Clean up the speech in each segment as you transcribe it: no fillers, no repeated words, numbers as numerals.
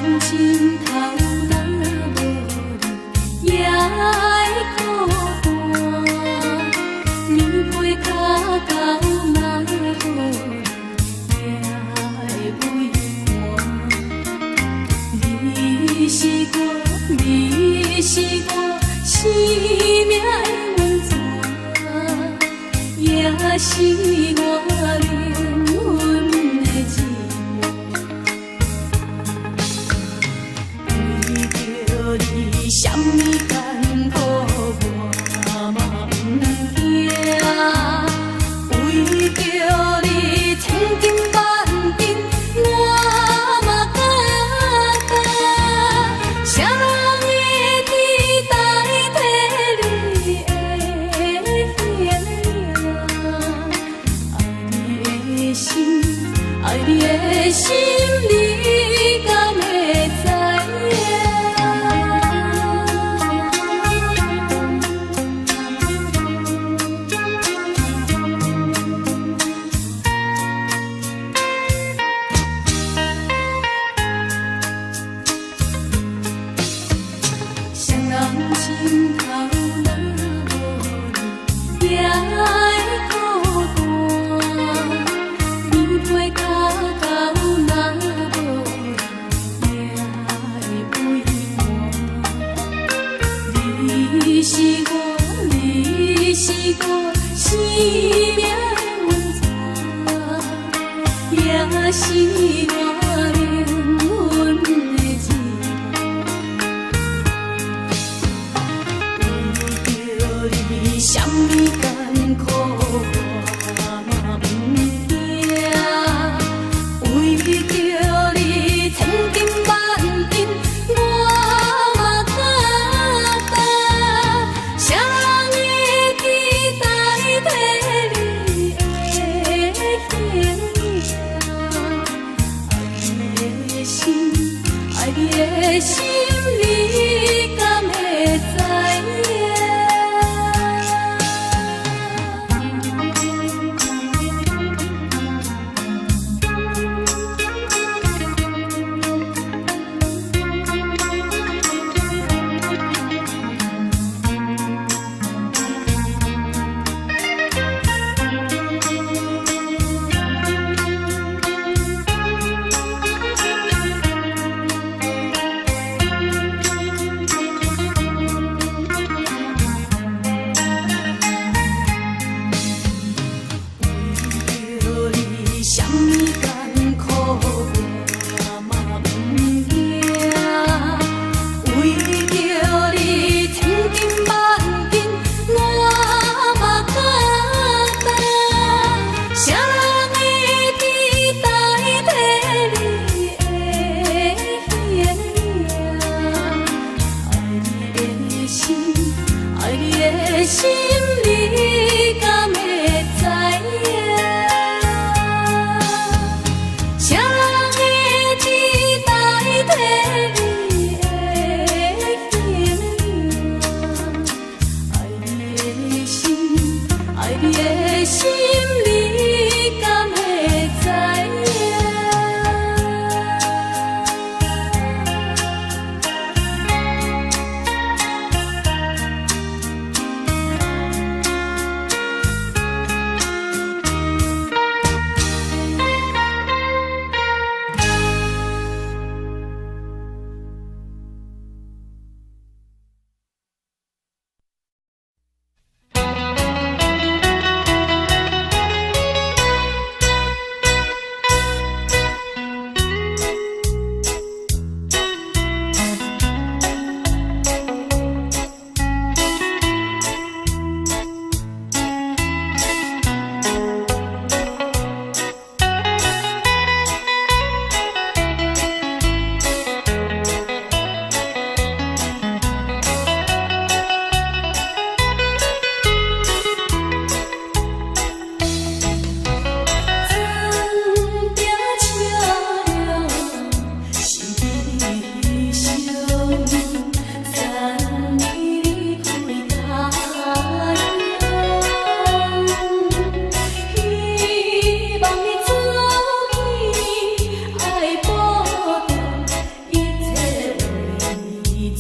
人心頭若無你，也會孤單。棉被跤狗若無你，也會畏寒。你是我，你是我生命的源泉，也是我靈魂的一半。為著你，啥物艱苦我嘛毋驚。為著你，千金萬金我嘛敢擔。誰人會知代替你的形影？愛你的心，愛你的心，你敢會知影？誰人心頭若無你，也會孤單。棉被跤狗若無你，也會畏寒。你是我，你是我生命的源泉，也是我靈魂的一半。為著你，啥物艱苦我嘛毋驚。為著你，千金萬金我嘛敢擔。誰人會知代替你的形影？愛你的心，愛你的心，你敢會知影？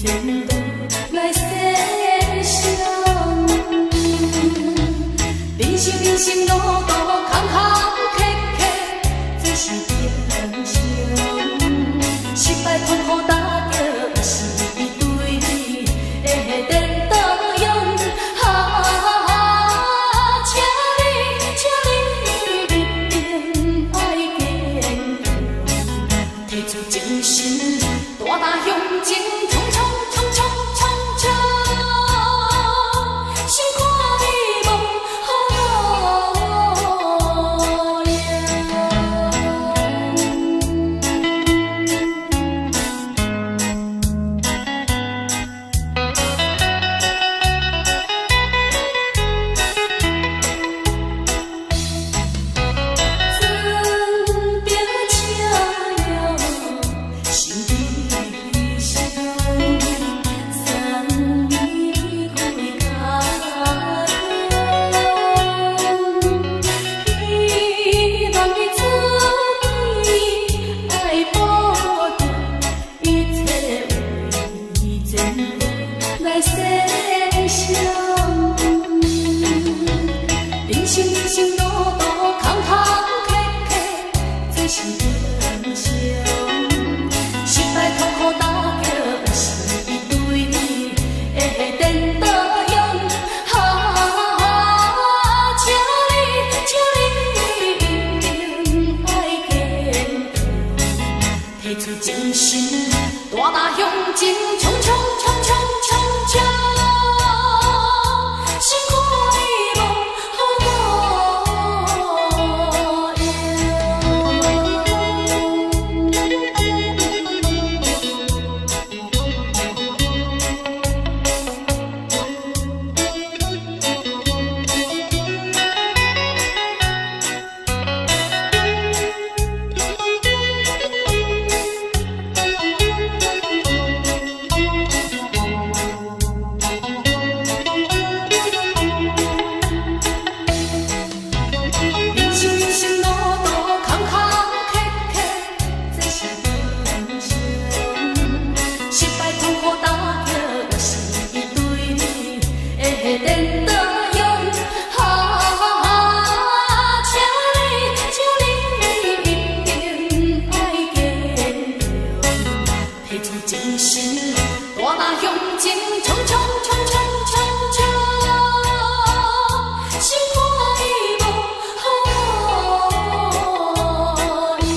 前途來設想。人生人生路途坎坎坷坎，這是平常。失敗痛苦打擊是對的電動用。啊，請你，請你一定愛堅強，提出精神，大膽向前衝衝衝衝衝衝，心肝你無好路用。船兵車搖，心悲傷，送你回家鄉。希望你自己愛保重，一切為前途來設想。人生人生路途坎坎坎坷，這是平常。失敗痛苦打擊是對的電動用。啊，請你，請你一定愛堅強，提出精神，大膽向前衝衝衝衝衝衝，心肝你無好路用。人生人生路途坎坎坎坷，這是平常。失敗痛苦打擊是對的電動用。啊，請你，請你一定愛堅強，提出精神，大膽向前衝衝衝衝衝衝，心肝你無好路用。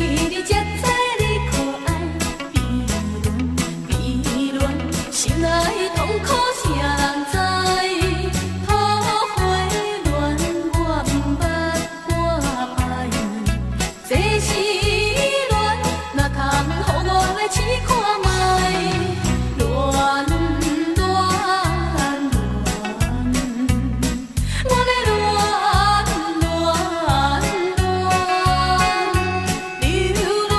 記你才知你可愛。悲戀悲戀，心內痛苦誰人知？桃花戀我毋捌半擺，這是戀，哪通予我來試看覓？戀戀戀，我咧戀戀戀，留戀。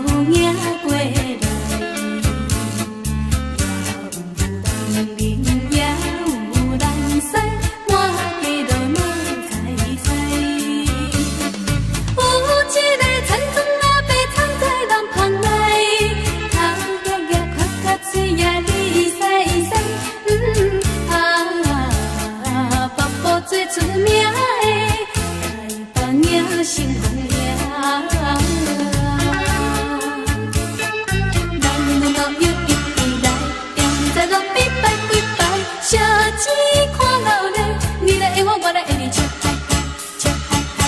迎過來。也有人明，也有人知，滿街都鬧彩彩。有一个田庄阿伯藏在南棚內，頭額額闊闊喙仔你使使，啊，北部最出名的台北迎新鳳營。男女老幼一起來，踮在路邊拜幾擺，小錢看鬧熱，你來愛我，我來愛你，笑嗨嗨，笑嗨嗨。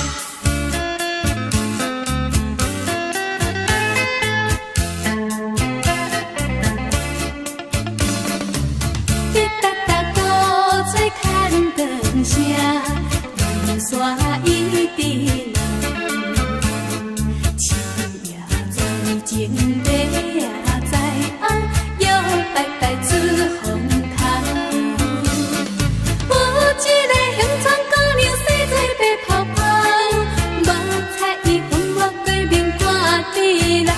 滴答答鼓吹牵长声，雨伞一直落，七夜全情欲知影，摇摆摆出风头。有一个乡村姑娘，生做白泡泡，目彩伊分我過面看甜人，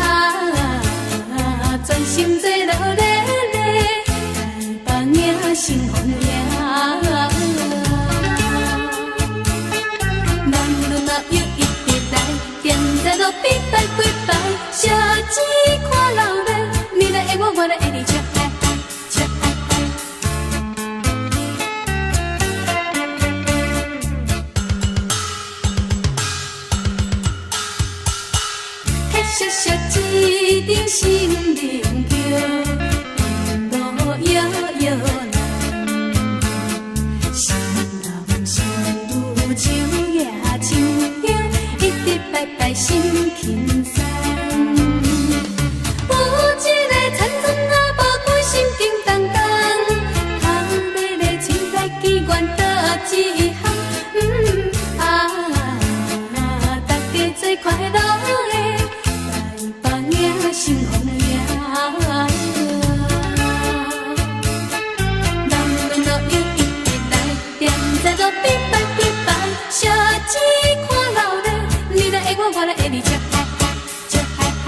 啊，全心做落咧咧，台北迎新鳳營。男女老幼一直來，踮在路邊拜幾擺，小錢看鬧熱，你來愛我，我來愛你，笑嗨嗨，笑嗨嗨。黑雪雪一顶新明桥，沿路摇摇人，新男新女手举手香，一直拜拜心轻松。有一个田庄阿婆，規心叮當當，頭尾咧凊彩機關倒一項，啊，大家做快樂的台北迎新鳳營。男女老幼一直來，踮在路邊拜幾擺，小錢看鬧熱，你來愛我，我來愛你，笑嗨嗨，笑嗨嗨。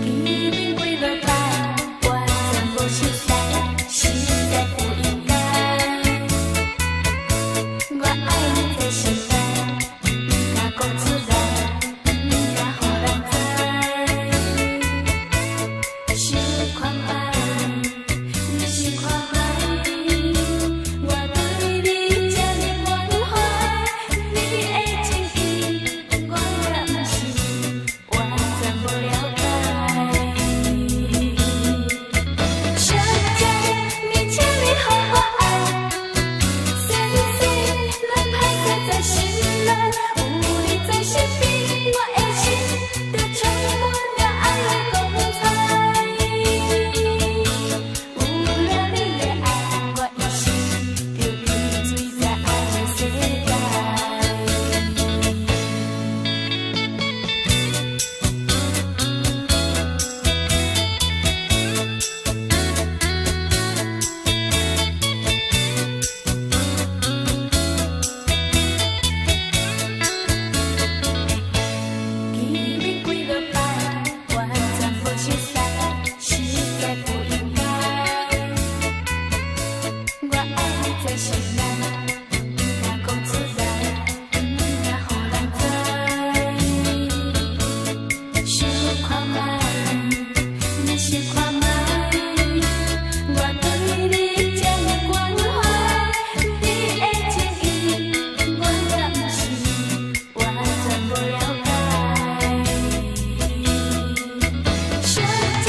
見面幾落擺，完全無熟似，實在不應該。我愛你在心內，毋敢講出來，毋敢予人知。想看覓，你想看覓，我對你這呢關懷，你的情意我也毋是完全無了解。小姐，你請你予我愛，生生咱歹勢在心內，有你在身邊，我的心就充滿了愛的光彩。有了你的愛，我一生就沉醉在愛的世界。見面幾落擺，完全無熟似，實在不應該。我愛你在心內，毋敢講出來，毋敢予人知。想看覓，你想看覓，我對你這呢關懷，你的情意我也毋是完全無了解。小姐，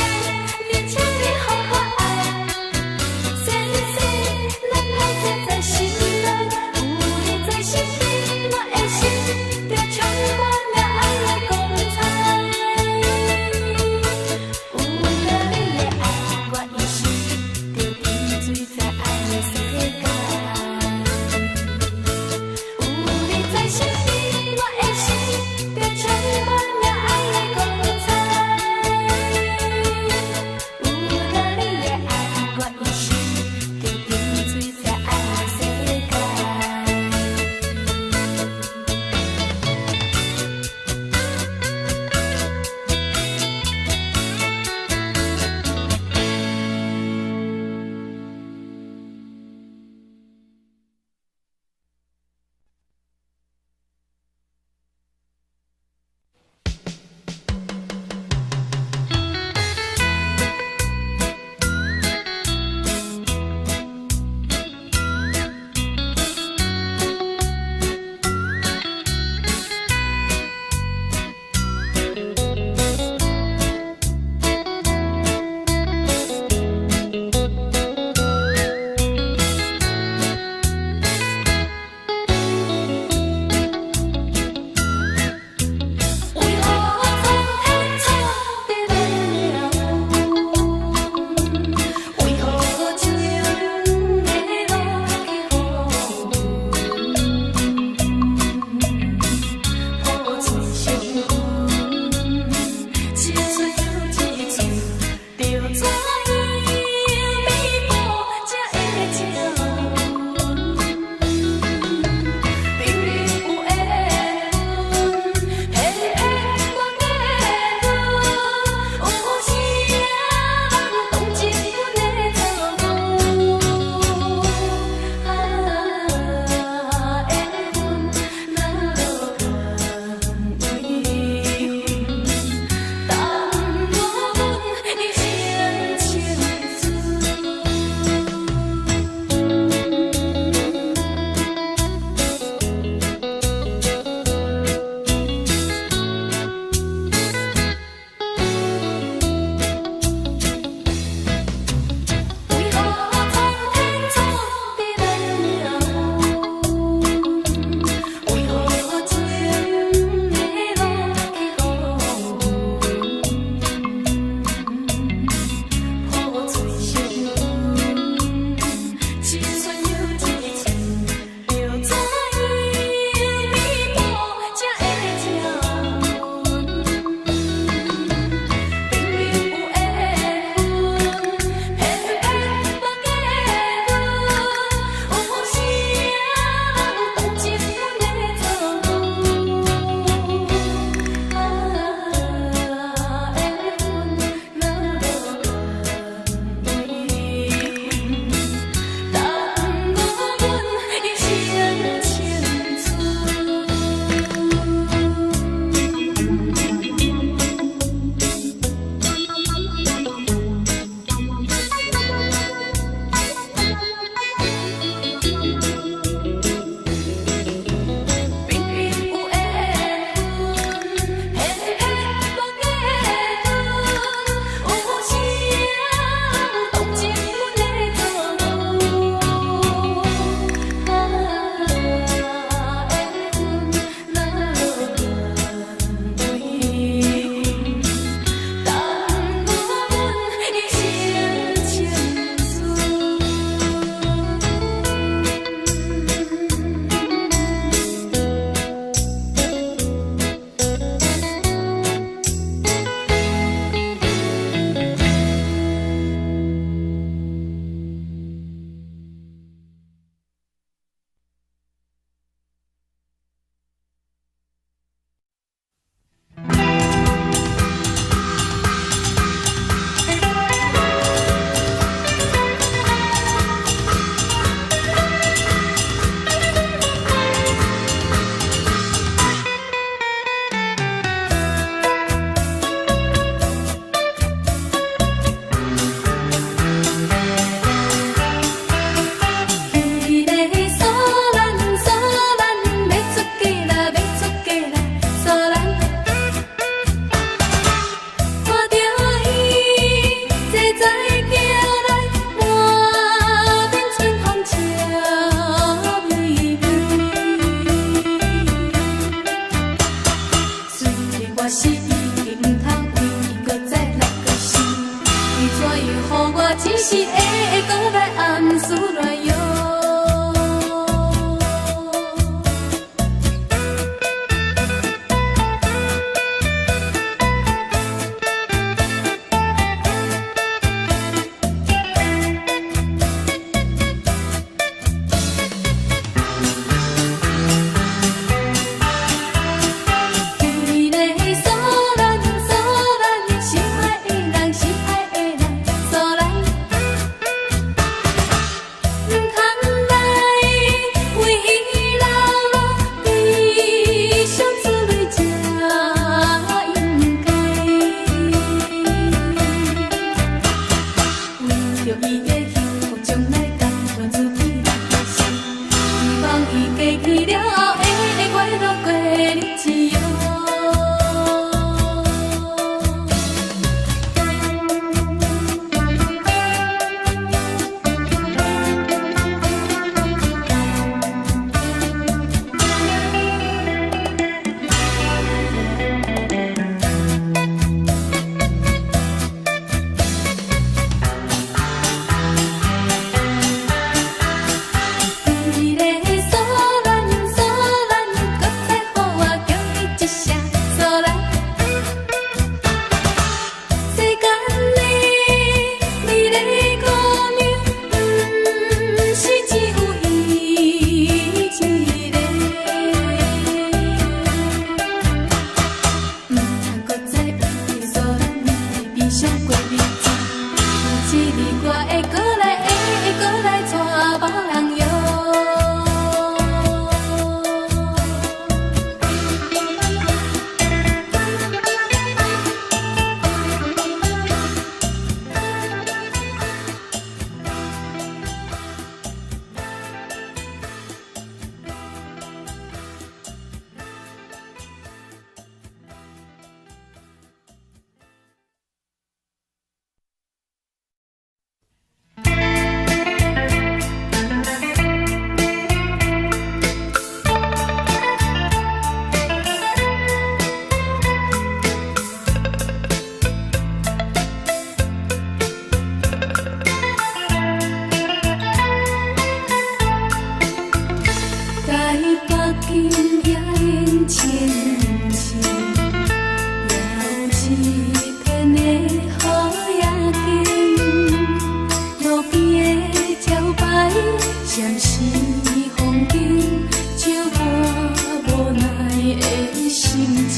怎樣予我一時會閣來暗思亂喲？彼个蘇蘭蘇蘭，心愛的人，心愛的人，蘇蘭。毋通來為伊流落悲傷滋味才應該。為著伊的幸福，將來甘願自己來犧牲。希望伊嫁去了後，會快樂過日子喲。彼个蘇蘭蘇蘭，閣再予我叫伊一聲蘇蘭。世間的美麗姑娘，毋是只有伊一个。毋通閣再為蘇蘭的悲傷過日子。有一日我會閣來，會閣來娶某人喲。台北今夜冷清清，也有一片的好夜景。路邊的招牌閃是風景，像我無奈的心情。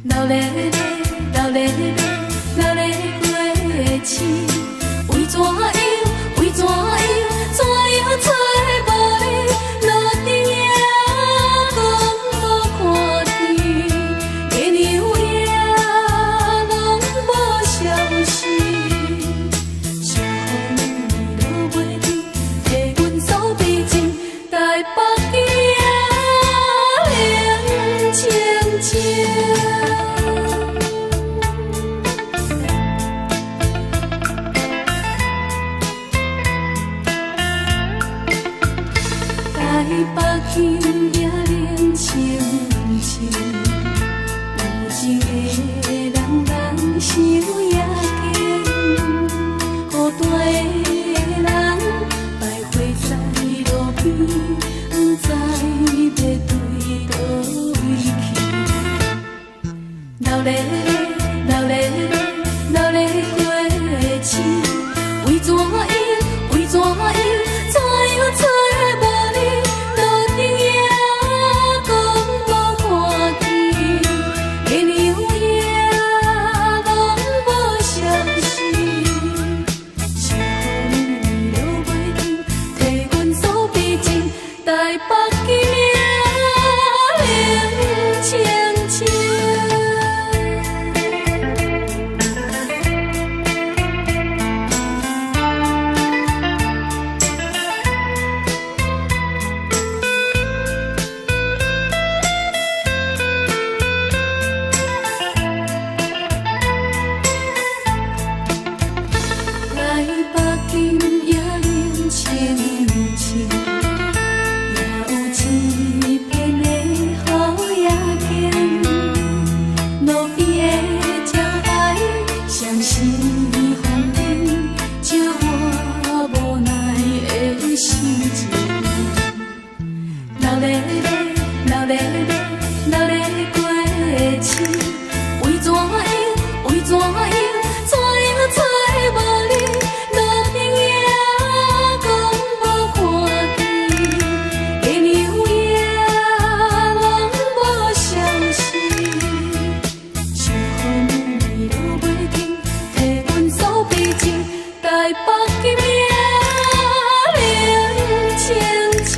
流咧咧，流咧咧，流咧過市，為怎樣？為怎樣？怎樣找無你？路燈也講無看見，月娘也攏無消息。小雨落袂停，替阮訴悲情，台北今夜冷清清。台北今夜冷清清，有情的人人想也坚，孤單的人徘徊在路邊，不知欲對佗位去。流咧咧，流咧咧，流咧過市，為怎樣？為怎樣？怎樣找無你？路燈也風燈，照我無奈的心情。流咧咧，流咧咧，流咧過身，為怎樣？為怎樣？怎樣揣無你？路邊也講無看見，嫁娘也攏無消息。想予落袂停，替阮訴悲情，台北金影冷清清。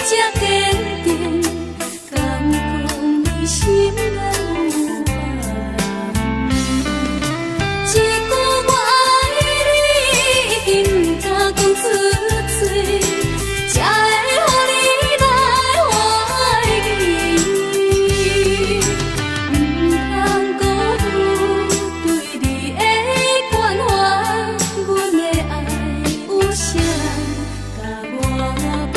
才堅定，敢講你心內有別人。一句我愛你，已經毋敢講出嘴，才會予你來懷疑。毋通辜負對你的關懷，阮的愛有誰人共我比？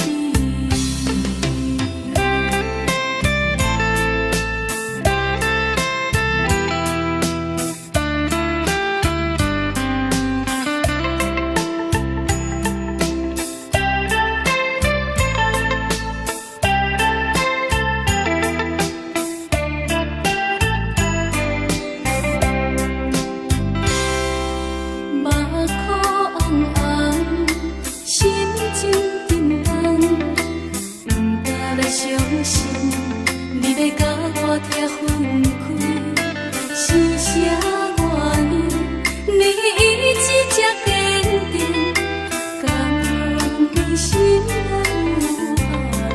目眶紅紅，心情沉重，毋敢來相信你欲共我拆分開，是啥原因？你意志這堅定，敢講你心內有別人？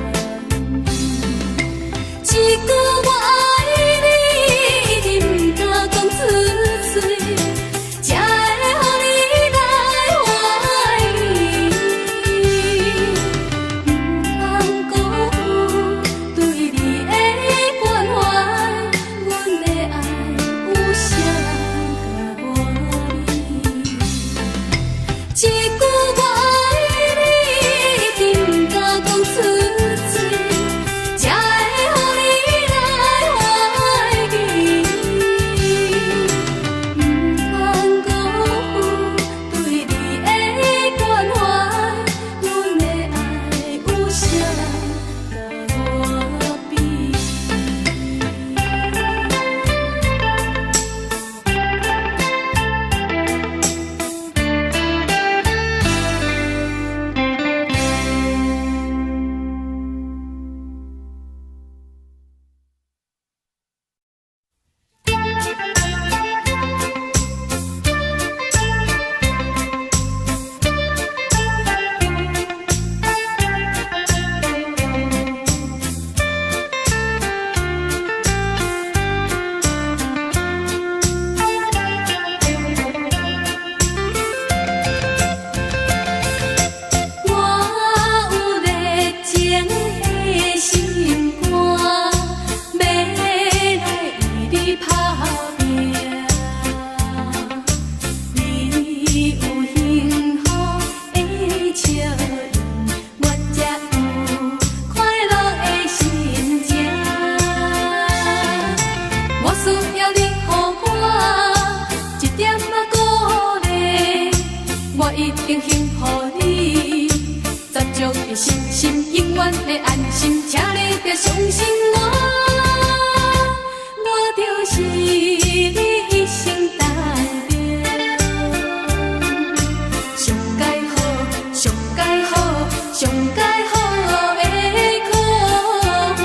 一句我愛你，已經毋敢講出嘴，才會予你來懷疑。毋通辜負對你的關懷，阮的愛有誰人共我比？一句我愛你，已經毋敢講出嘴，才會予你來懷疑。毋通辜負對你的關懷，阮的愛有誰人共我比？我有熱情的心肝，欲來為你打拼。你有幸福的笑容，我才有快樂的心情。我需要你予我一點仔鼓勵，我一定幸福你。十足的信心，永遠會安心，請你著相信我，我就是你一生當中上佳好、上佳好、上佳好的伙伴。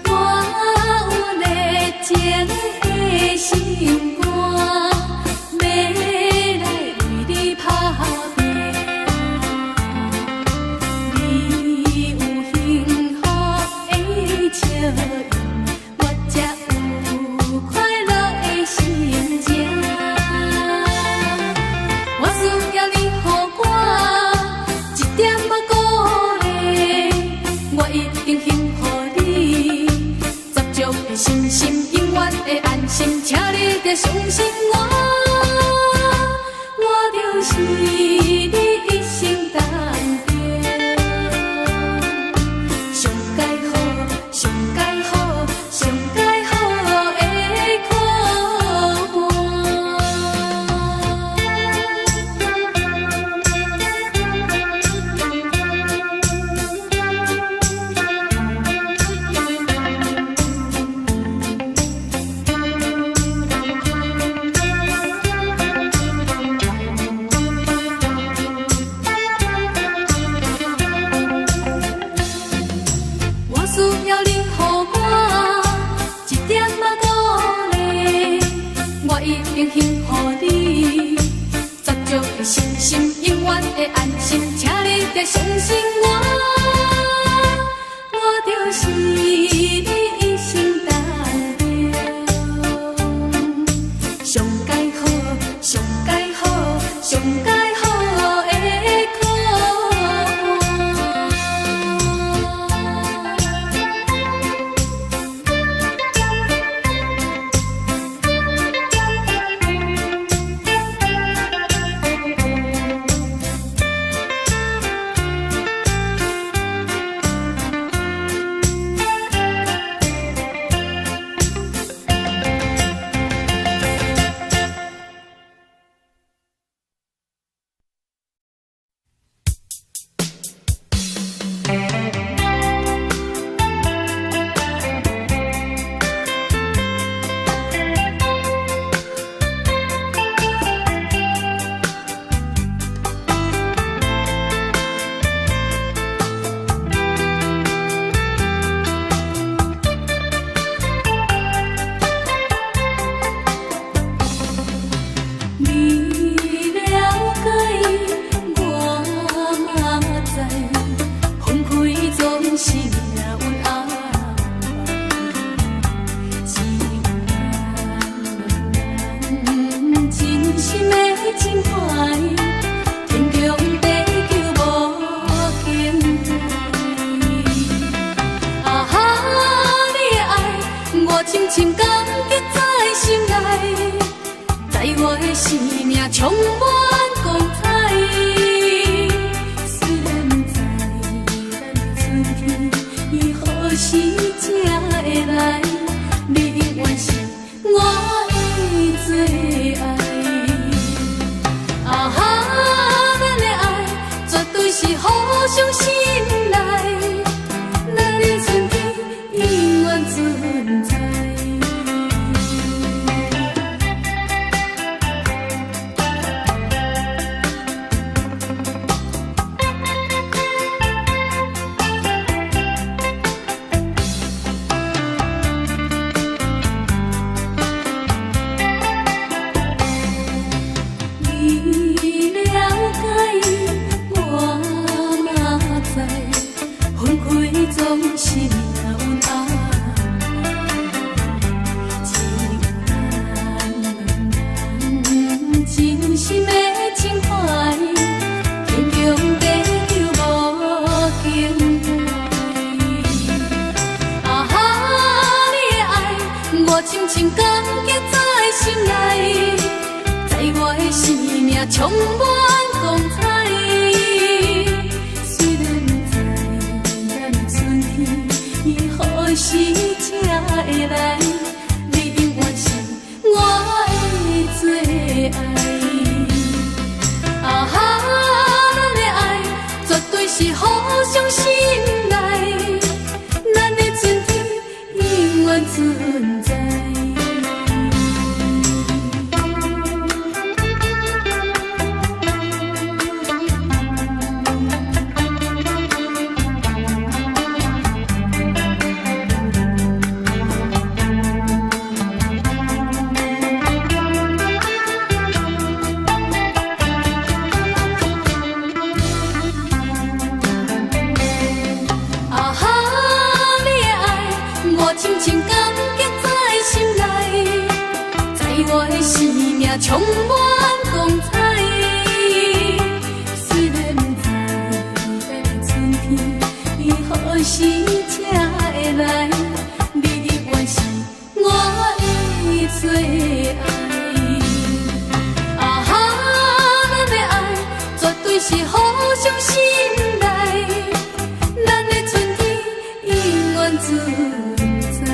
我有熱情的心肝，欲來為你打拼。你有幸福的笑容，我才有快樂的心情。我需要你予我一點仔鼓勵，我一定幸福你。十足的信心，永遠會安心，請你著相信我，我就是你一生當中上佳好、上佳好、上佳好的伙伴。你，十足的信心，永遠會安心，請你著相信我，我就是你一生當中上佳好、上佳好、上佳好的伙伴。你了解，我嘛知，分開總是命運安排，只有咱兩人真心的情懷，天長地久無更改。啊哈，你的愛，我深深感激在心內。在我的生命充滿光彩，雖然不知咱的春天伊何時才會來，你永遠是我的最愛。啊哈，咱的愛絕對是互相信賴，咱的春天永遠存在。你了解，我嘛知，分開總是命運安排，只有咱兩人真心的情懷，天長地久無更改。啊哈，你的愛，我深深感激在心內。在我的生命充滿光彩，雖然不知咱的春天伊何時才會來，你永遠是我的最愛。啊哈，咱的愛絕對是互相信賴，咱的春天永遠存在。啊哈，你的愛，我深深感激在心內，在我的生命充滿光彩。雖然不知咱的春天伊何時才會來，你永遠是我的最愛。啊哈，咱的愛絕對是互相信賴，咱的春天永遠存在。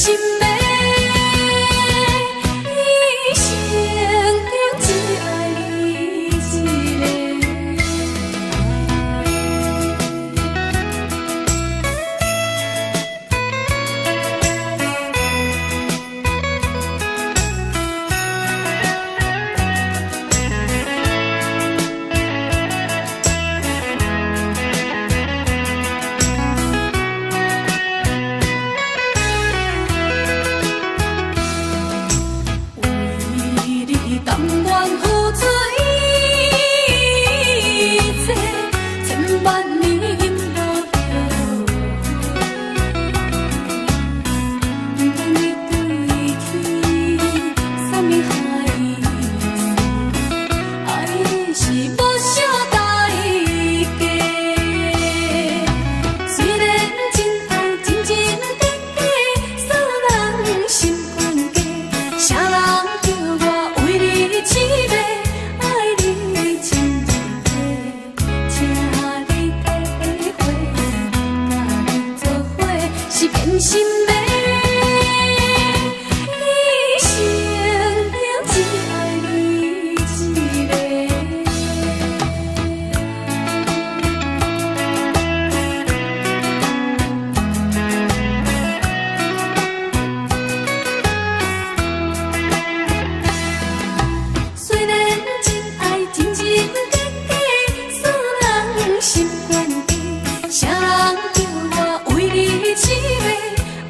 心的，一生中只愛你一个。為你甘願付出一切，千萬年無後悔。不管你對天啥物海誓，愛你是無小代價。雖然真愛真真假假，煞人心懸低，啥人叫我為你痴迷，愛你情入體，請你體會，佮你做伙是變心的，一生中只愛你一个。雖然真愛真真假假，煞人心懸低，啥人叫我為你痴迷，愛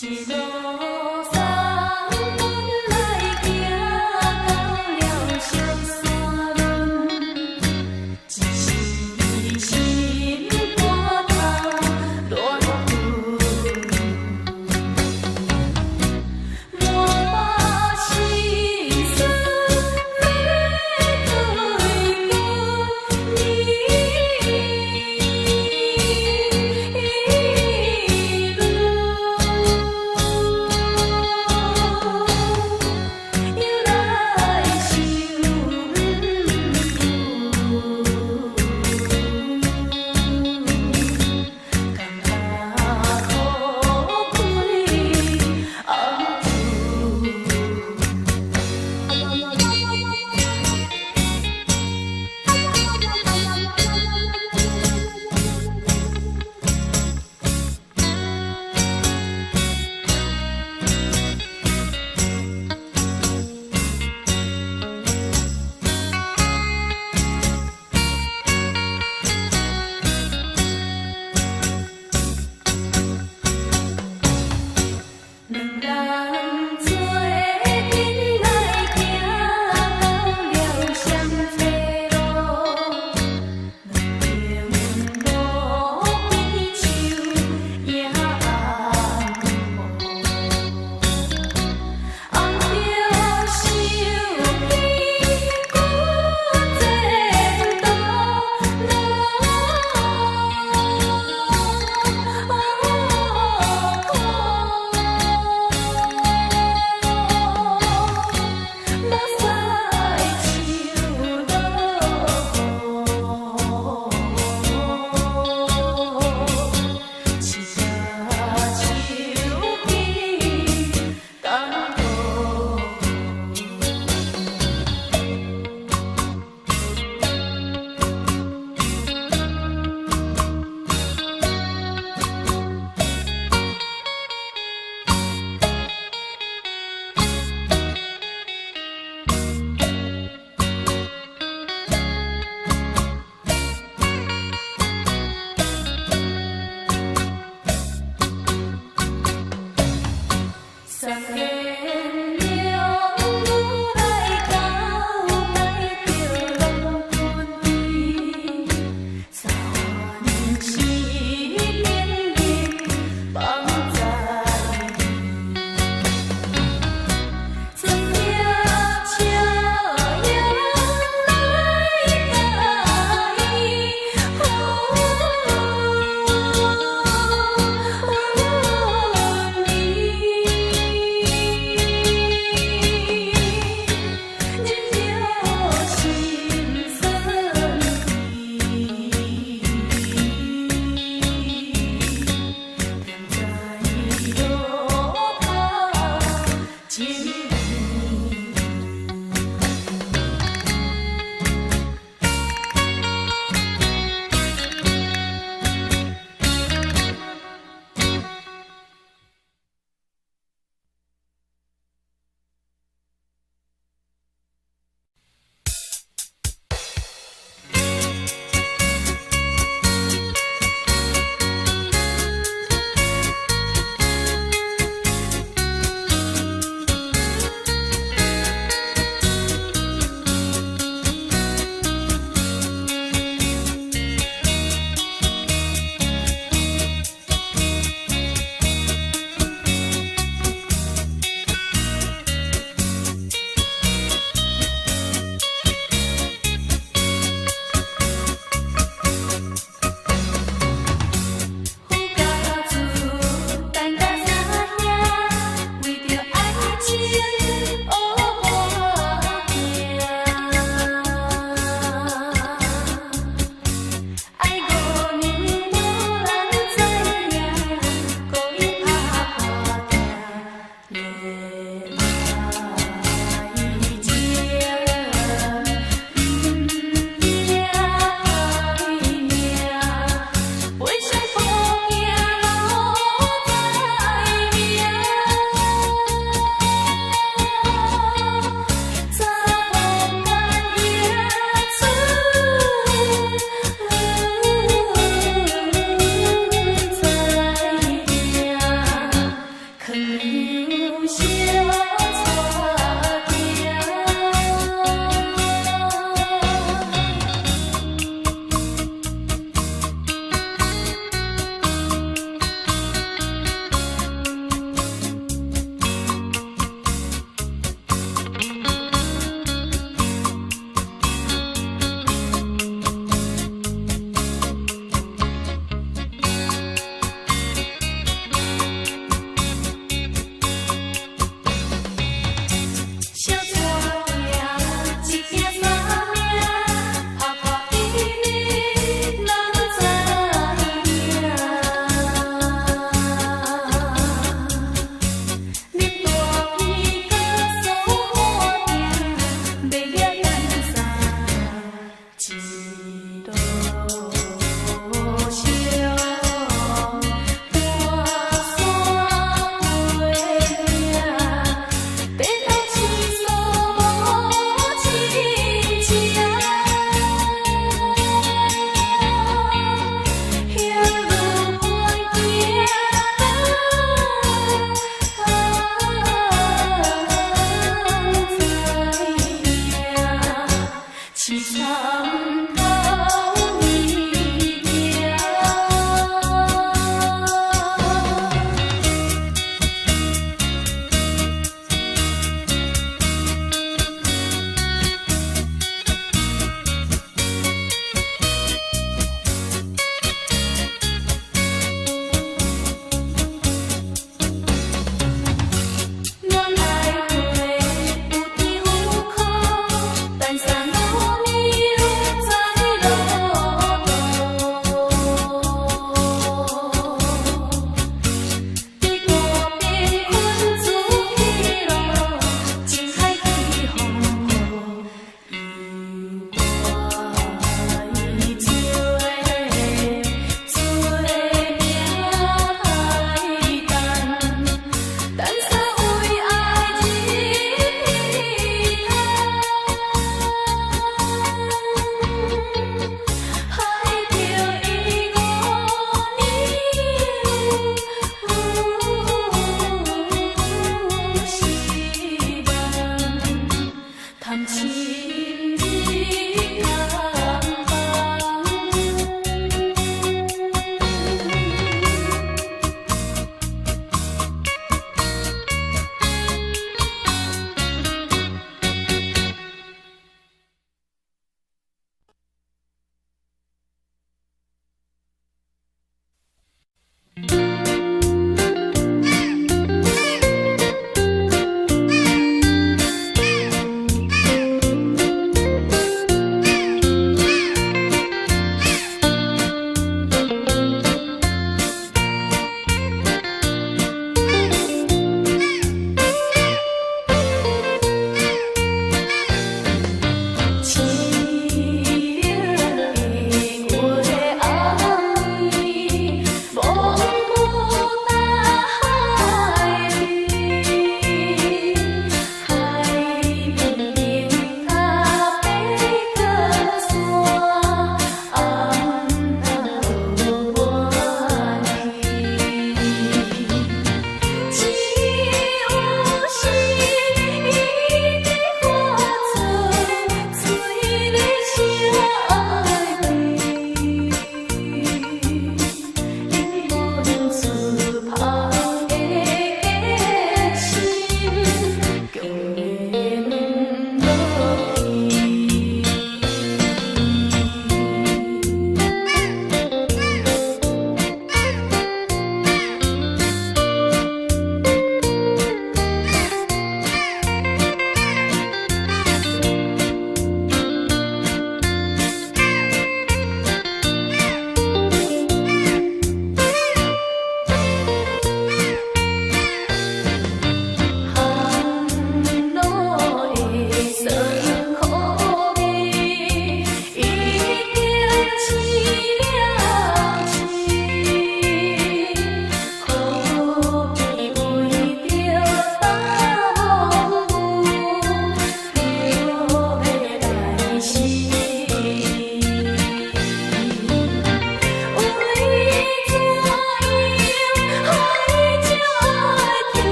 一路送阮來行到了石山崙，一時心肝頭亂滾。滿腹心事欲對講你。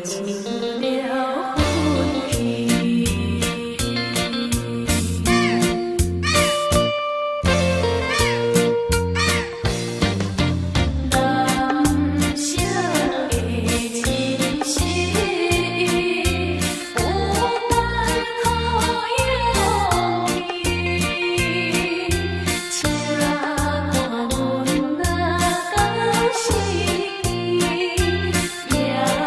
像了粉去。南城的情诗，有等靠勇氣，請看阮若到時機，也欲來。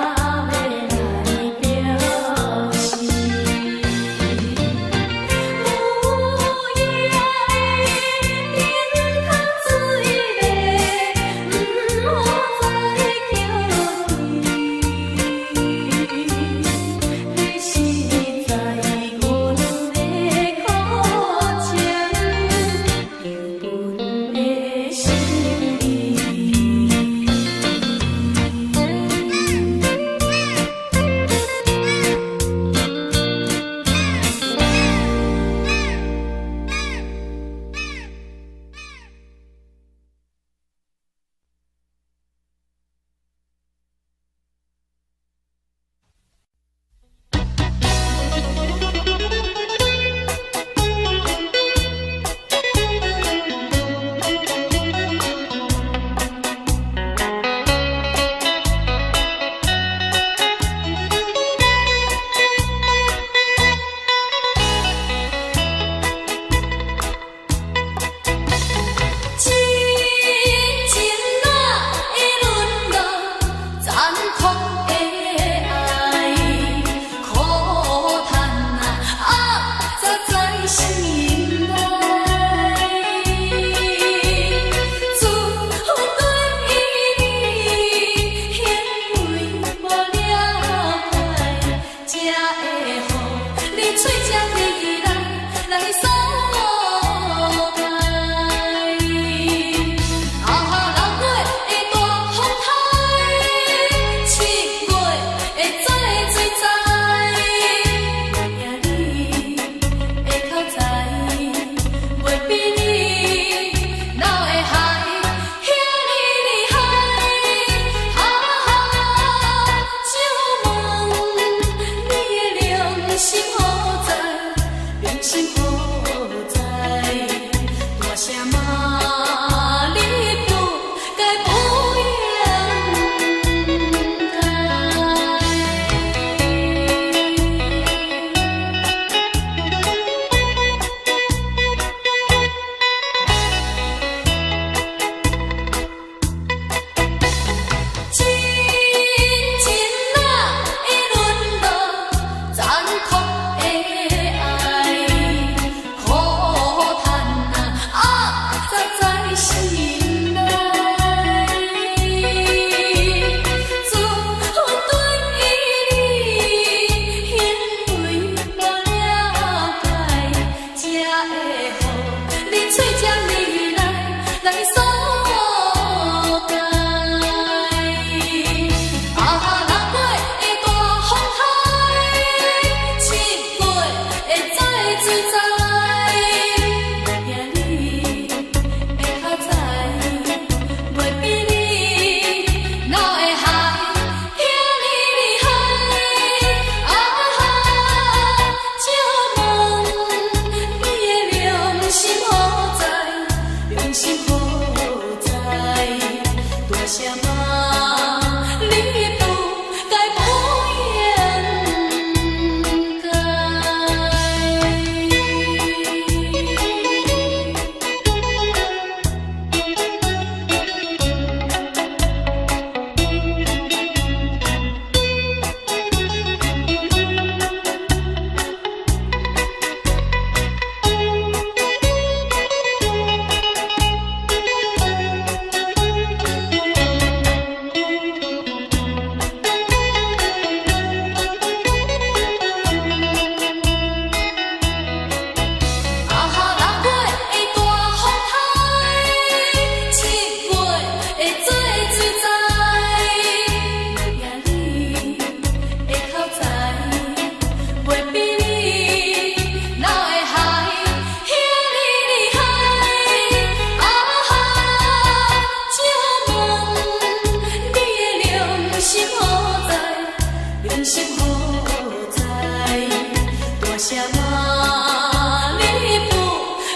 什麼你不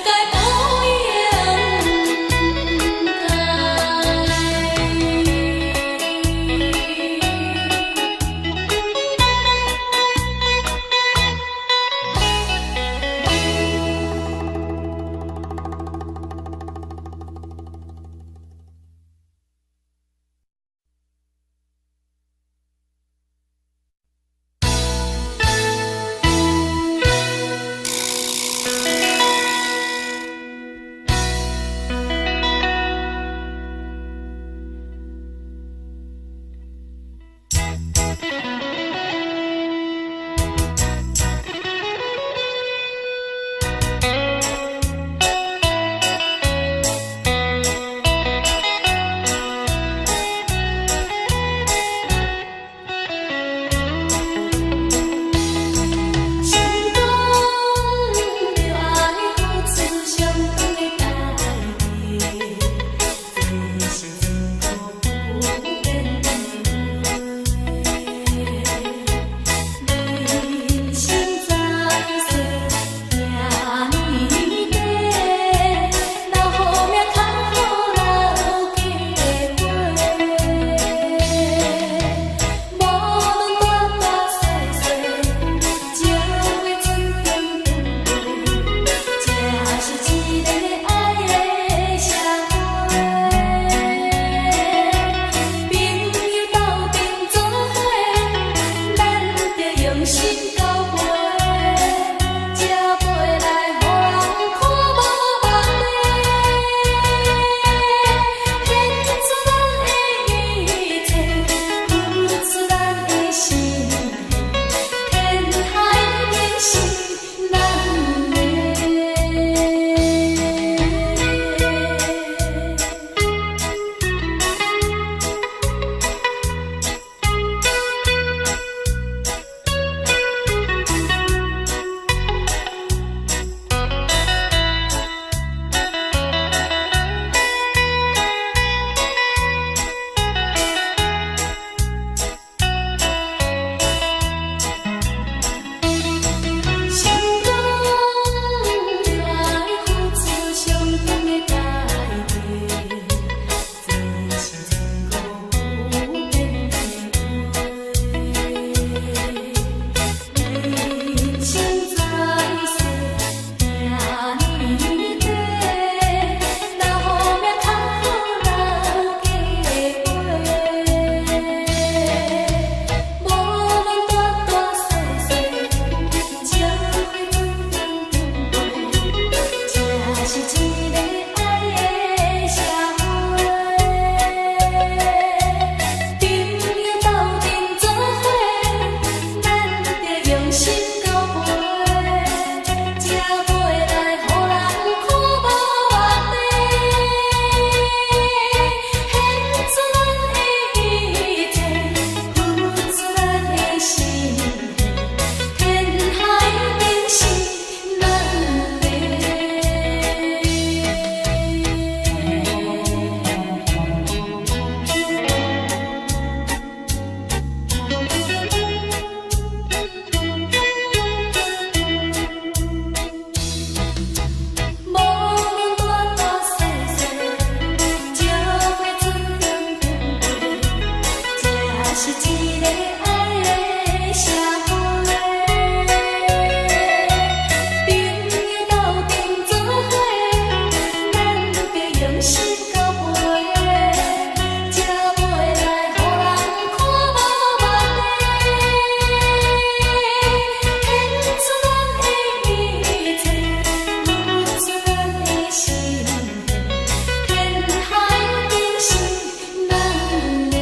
該不應該？想講著愛付出相同的代價，這是千古不變的話。人生在世這呢短，留好命較好留機會。無論大大細細，情話陣長長過，這是一個愛的社會。朋友鬥陣做伙，咱著用心交陪，才袂來予人看無目地。獻出咱的一切，付出咱的心，天海變成咱的。想講著愛付出相同的代價，這是千古不變的話。人生在世這呢短，留好命較好留機會。無論大大細細，情話陣長長過，這是一個愛的社會。朋友鬥陣做伙，咱著用心交陪，才袂來予人看無目地。獻出咱的一切，付出咱的心，天海變成咱的。無論大大細細，情話陣長長過，這是一個愛的社會。朋友鬥陣做伙，咱著用心交陪，才袂來予人看無目地。獻出咱的一切，付出咱的心，天海變成咱的。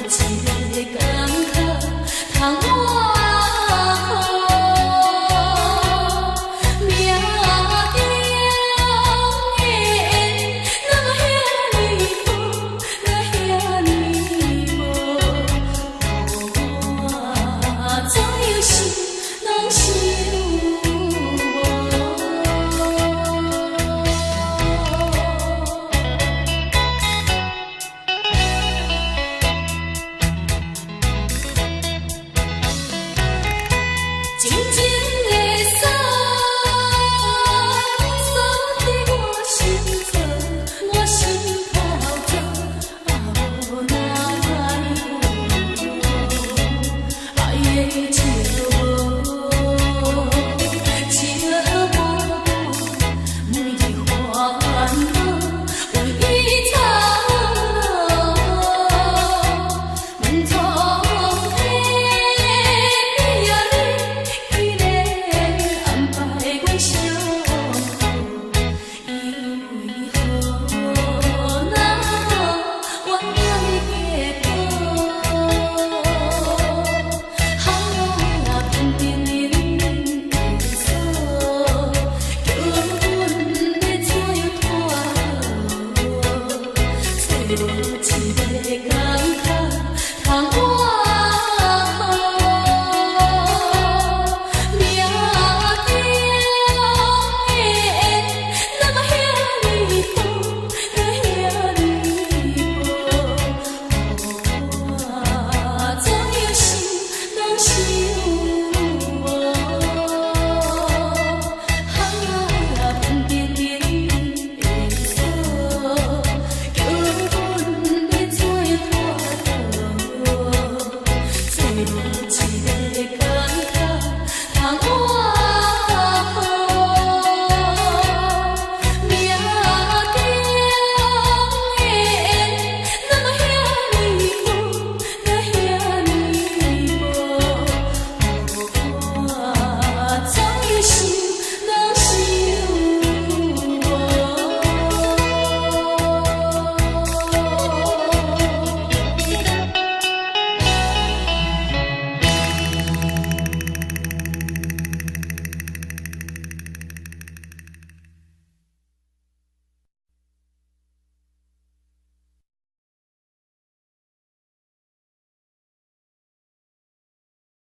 一个